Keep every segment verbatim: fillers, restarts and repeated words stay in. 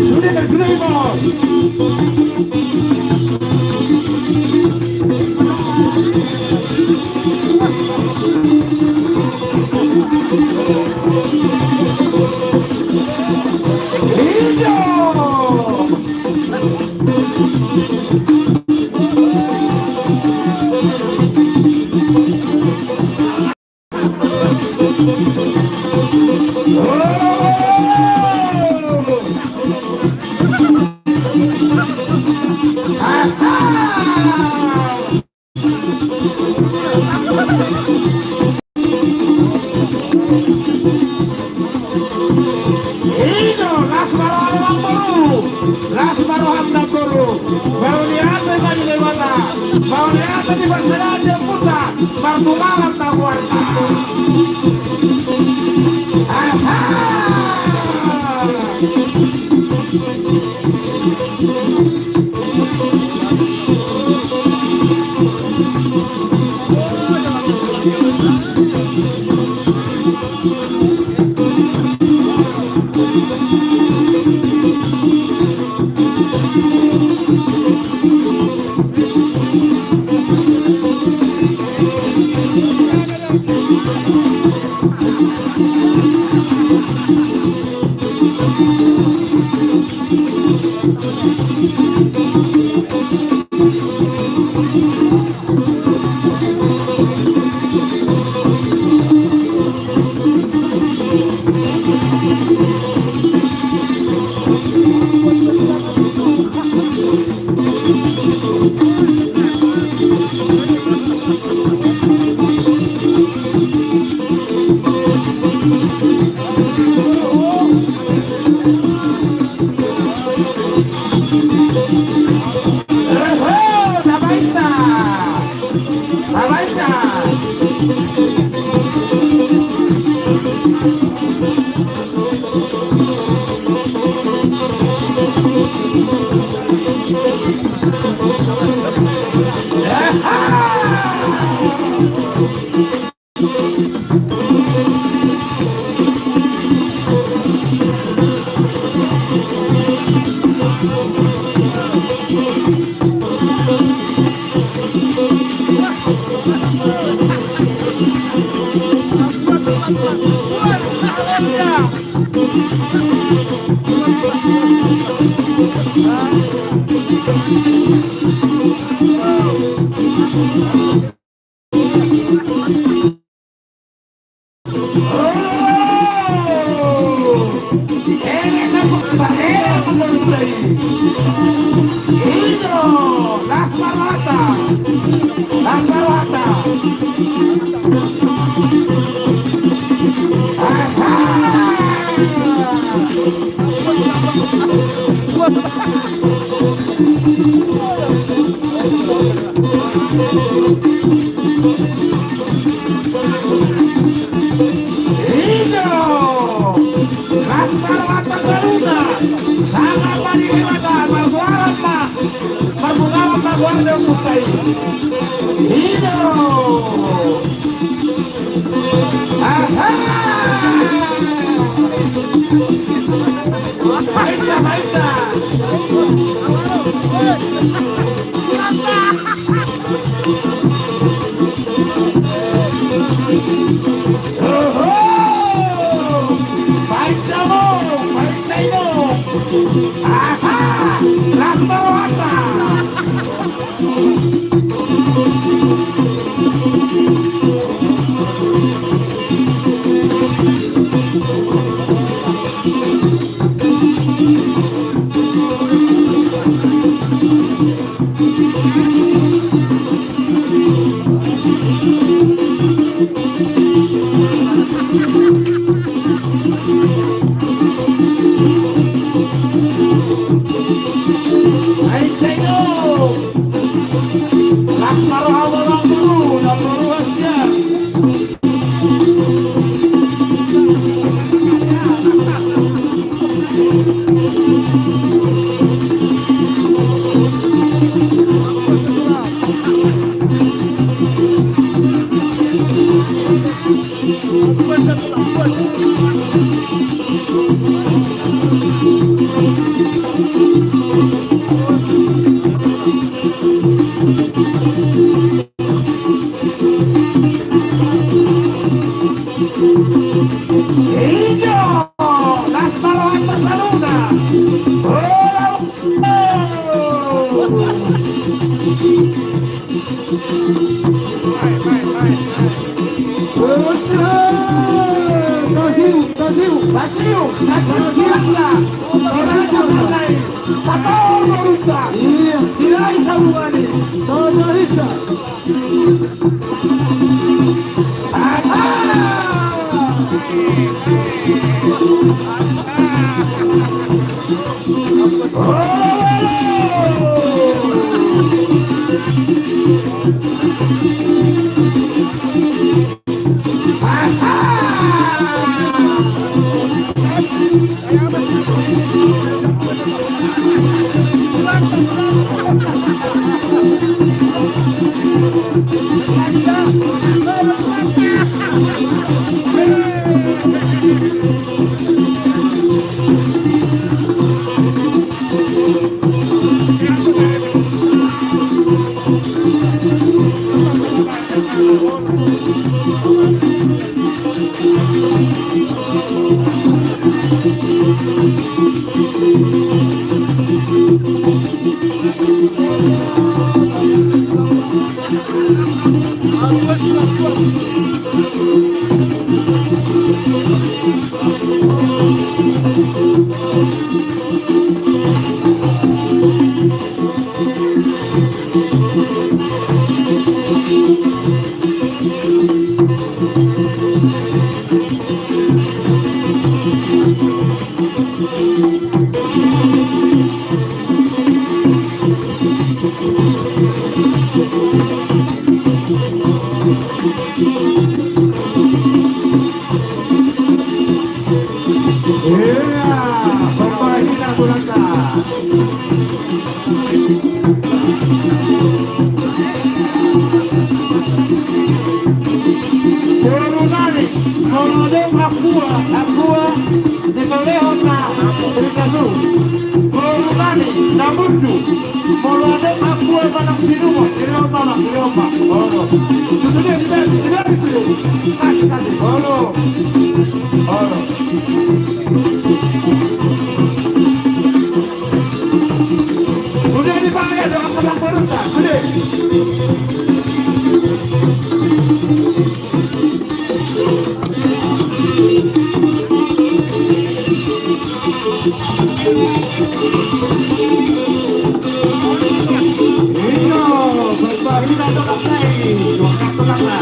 Sude, sude, Ibon. Ido. Ido, las ma roham, namboru. Las ma roham, namboru. Mauliate ma di Debata. Mauliate di pasaran di ompunta. Marbungalan ma goarna. Aha! Oho, tabaisa. Tabaisa. Ido, las ma rohanta. Las ma rohanta. Aha! Ido! Las ma rohanta saluhutna. Sangap ma di Debata, margoaran ma. Marbungalan ma goar ni ompunta i. Ido! Aha! Baensa, baensa. Oho! Baensa mo, baensa i do. Aha! Las ma rohanta. Ai, cai do. Las ma roha, namboru, namboru hasian. Injo, las ma rohanta saluhutna. Hola. Tasiu, tasiu. Tasiu, tasiu. Tasiu. Siraja Pandai. Tapol Borunta. Iya. Silahi Sabugani. Tata Isa. Iya, somba hita tulangta. Boru nami, molo adong angkua, angkua, dipaulihon ma, cerita su. Boru nami, na burju. Molo adong angkua manang sinuhon, dilehon ma, dilehon ma. Olo. Tu sude, diberi, diberi sude. Kasih, kasih. Olo. Olo. Sude dipanggil dengan tenang berunta, sude. Iyo, somba hita tulangta i, somba tulangta.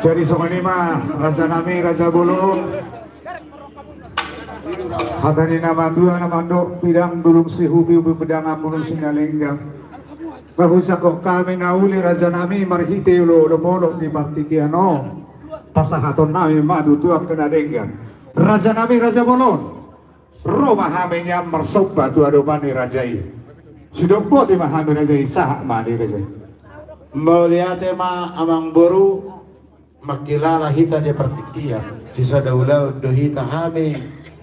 Jadi songon i ma raja nami, raja bolon. Hata ni na matua na mandok, pidang bulung sihubi-hubi, pedang bulung sinalenggang. Marhusahon hami na uli raja nami marhite olo-olo molo di partingkian on. Pasahaton nami ma tu angka na denggan. Raja nami, raja bolon. Ro ma hami nian marsomba tu adopan ni raja i. Sidok boti ma hami raja i, sahat ma di raja i. Mauliate ma amang boru, mangkilala hita di partingkian. Sisada ulaon do hita hami,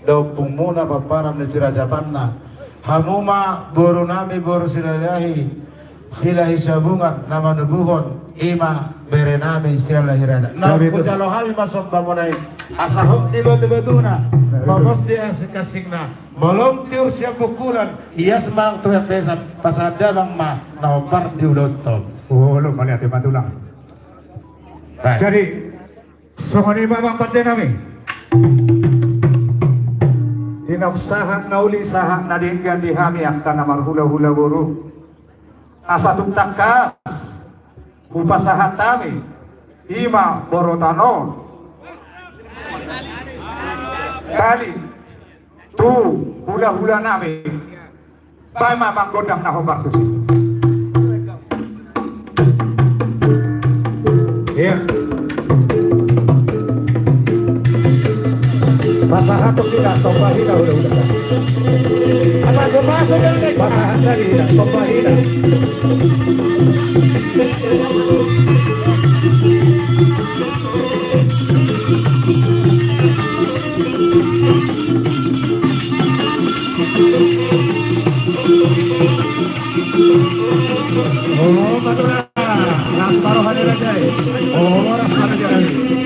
da ompungmuna pomparan ni Siraja Panna. Hamu ma boru nami boru Silalahi. Silahi Sabungan na manubuhon, i ma bere nami Silalahi Raja. Na hujalo hami ma sombamuna i. Asa hot di batu-batuna, mapos di asing-asingna. Molo tiur sian bungkulan, ias manang tu besan, pasahat damang ma na hombar di ulaonta. Olo, mauliate ma tulang. Jadi songon i ma amang pande nami. Di naung sahat na uli, sahat na denggan di hami angka na marhula-hula boru. Asa tung tangkas hupasahat hami i ma borotan on tali tu hula-hula nami. Baen ma amang gondang na hombar tusi. Iya. Pasahaton hita, somba hita, ula-ula. Pasahat hita, somba hita. Oh, matulang. Las ma roha ni raja i. Oh, las ma roha ni raja i.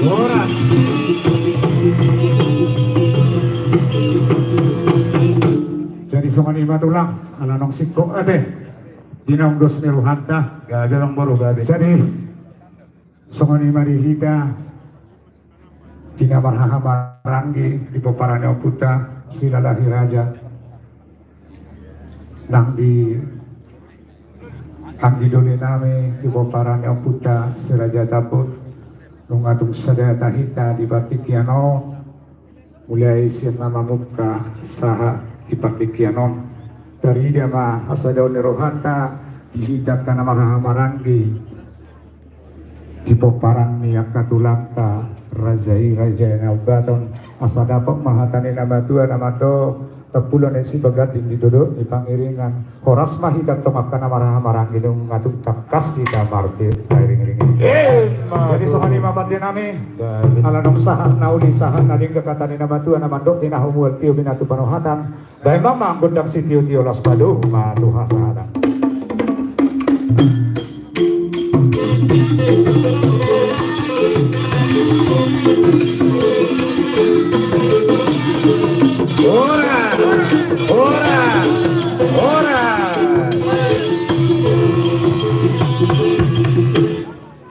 Horas. Jadi songon i ma tulang, ala naung singkop ate di naung dos ni rohanta. Gabe amang boru, gabe. Jadi songon i ma di hita di na marhahamaranggi di pomparan ni ompunta Silalahi Raja, nang di anggi doli nami di pomparan ni ompunta Si Raja Tambun. Nunga tung sada hita di partingkian on, mulai sian na mamungka sahat di partingkian on, tarida ma hasadaon ni rohanta di hita angka na marhahamaranggi di pomparan ni angka tulangta raja i, Raja Naunggaton. Asa dapot ma hata ni na matua na mandok, tampulo ni sipaganding di dolok ni pangiringan. Horas ma hita tong angka na marhahamaranggi, nunga tung tangkas hita marpairing-iring. Jadi songon i ma pande nami. Ala naung sahat na uli, sahat na denggan hata ni na matua na mandok, tinahu mual tio, binatu panohatan. Baen ma amang gondang sitio-tio, las padomu ma tu hasahatan. Horas, horas, horas.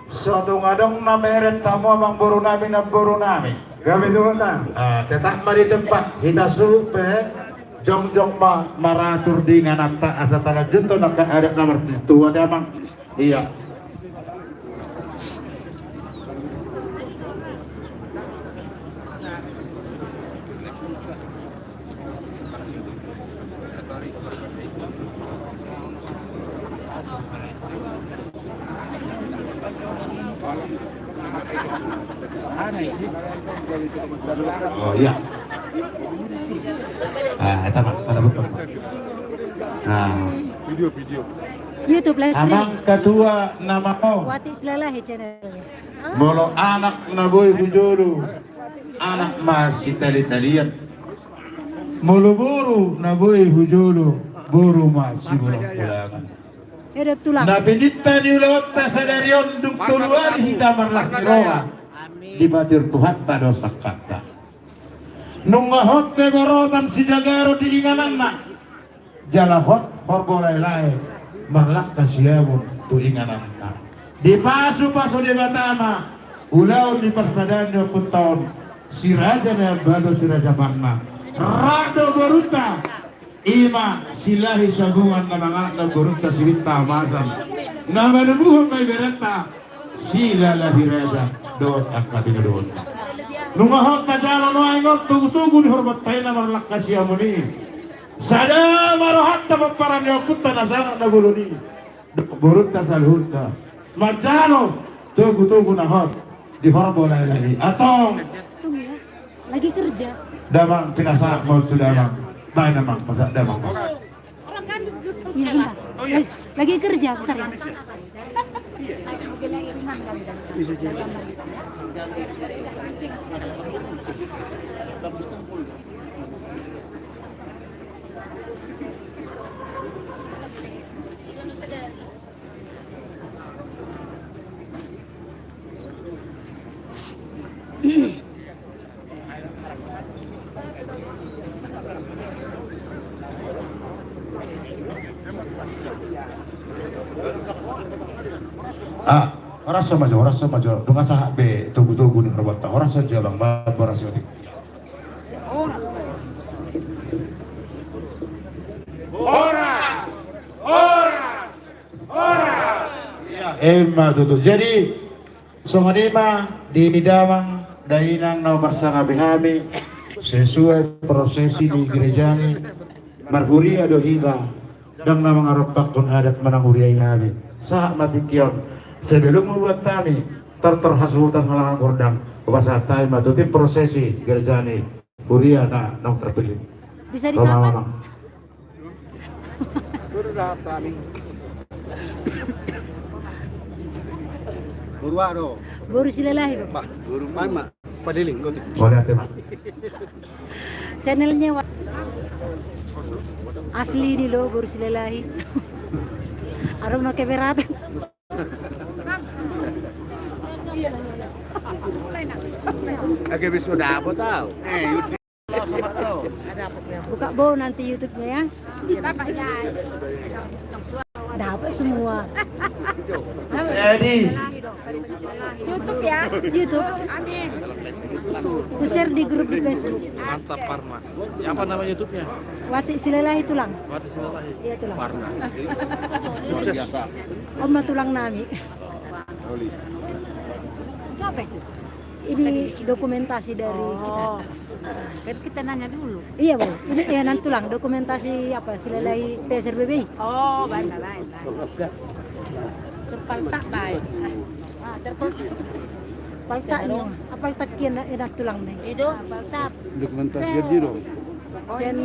So tung adong na mereng hamu amang boru nami, namboru nami. Gabe tulang. Ah, tetap ma di tempat. Hita suhut pe Jongjong ma maratur di ingananta asa talanjut tu angka adat na martua, te amang. Ia. Oh, ia. Ah, eta ma, ada betul. Ah. Video, video. YouTube live streaming. Amang ketua nama o. Watik Silalahi channelnya. Molo anak na boi hu jolo, anak ma sitali-talian. Molo boru na boi hu jolo, boru ma sibulang-bulangan. Edep tulang. Na pininta ni ulaonta sadari on dung tolu ari hita marlas ni roha. Amin. Dipatir Tuhanta do sangkanta. Nunga hot be borotan sijagaron di ingananna. Jala hot horbo lae-lae marlangka siamun tu ingananna. Dipasu-pasu Debata ma ulaon ni parsadaan ni ompunta on, Si Raja Naimbago Si Raja Panna. Rap do borunta. I ma Silahi Sabungan na manganak na borunta Si Binta Amasan. Na manubuhon ma iberenta Silalahi Raja dohot angka tinodohon. Nunga hot tajalo nuaeng on togu-togu ni horbo ta i na marlangka siamun i. Sada ma rohanta pomparan ni ompunta na sangap na bolon i. Dohot borunta saluhutna manjalo togu-togu na hot di horbo lae-lae i. Antong. Tunggu ya. Lagi kerja. Damang, pinasahat ma on tu damang. Baen amang, pasahat damang. Iya, bentar. Lagi, lagi kerja, bentar ya. Ah, horas ma jo, horas ma jo. Nunga sahat be togu-togu ni horbo ta. Horas ma jo, Bang, Bang, horas ma jo. Horas! Horas! Horas! Iya, emma tutu. Jadi, songon i ma di damang dainang na huparsangapi hami, sesuai prosesi di gereja ni, marhuria do hita, ndang na mangarompakkon adat manang huria i hami. Sahat ma tingki on, sebelum hubuat hami tortor hasuhuton halangan gordang, hupasahat hami ma tu tim prosesi gereja ni. Huria na naung terpilih. Bisa disapa? Boru aha do? Boru Silalahi, Bang. Bah, boru ma i ma. Padiling, gotik. Boleh, ate, Bang. Channelnya, Wa-, asli ni lo, Boru Silalahi. Adong na keberatan. Age be so dapot au. Buka bo nanti YouTube-nya ya. Dapat semua. Jadi. YouTube ya. YouTube. Amin. Ku share di grup di Facebook. Mantap, Parma. Ya, apa nama YouTube-nya? Watik Silalahi Tulang. Watik Silalahi. Iya, Tulang. Parma. Luar biasa. Oma tulang nami. Oli. Itu apa itu? Ini dokumentasi dari kita. Oh. Kan kita nanya dulu. Iya, Bang. Ini ya, nanti Tulang, dokumentasi apa? Silalahi P S R B B I. Oh, baik, baik, baik. Terpaltak, baik. Ah, terpaltak. Paltak ni. Apa paltak kian na, na Tulang ni? Itu. Ah, paltak. Dokumentasi dia dong. Sian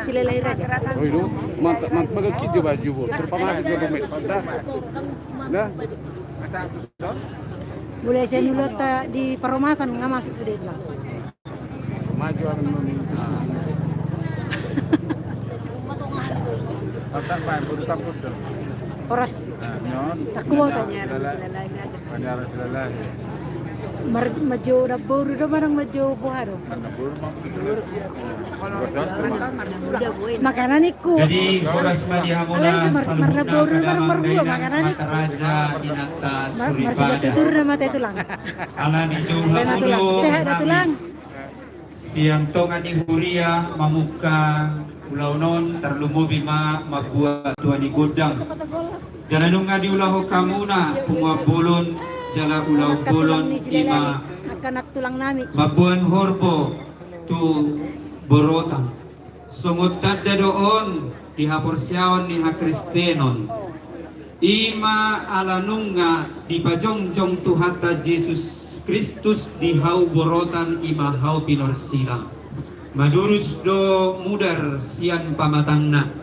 Silalahi Raja. Oh, itu. Mantap, mantap. Magakit dia baju, Bu. Terpamah dia, Bu. Mantap. Dah. Mulai sian ulaonta di Paromasan nga masuk sude, Tulang. Maju, anu, anu, anu. Mantap, Pak. Buru takut dong. Horas. Nah, nyon. Aku mau tanya, Silalahi. Tanya Silalahi. Mar-, majo na boru do manang majo boha do? Mana boru, Bang? Makanan ikku. Jadi, horas ma di hamuna saluhutna, marboru, marboru, makanan. Mata raja, inanta soripada. Tutur nama te Tulang. Ala dijou hamu do, sehat do, Tulang. Sian tonga ni huria mamungka Ulaon on tarlumobi ma mambuat tua ni gondang. Jala nunga diulahon hamuna punguan bolon jala ulaon bolon i ma mamboan horbo tu borotan. Songon tanda do on di haporseaon ni hakristenon. I ma ala nunga dipajongjong Tuhanta Jesus Kristus di hau borotan, i ma hau pinorsilam. Madurus do mudar sian pamatangna.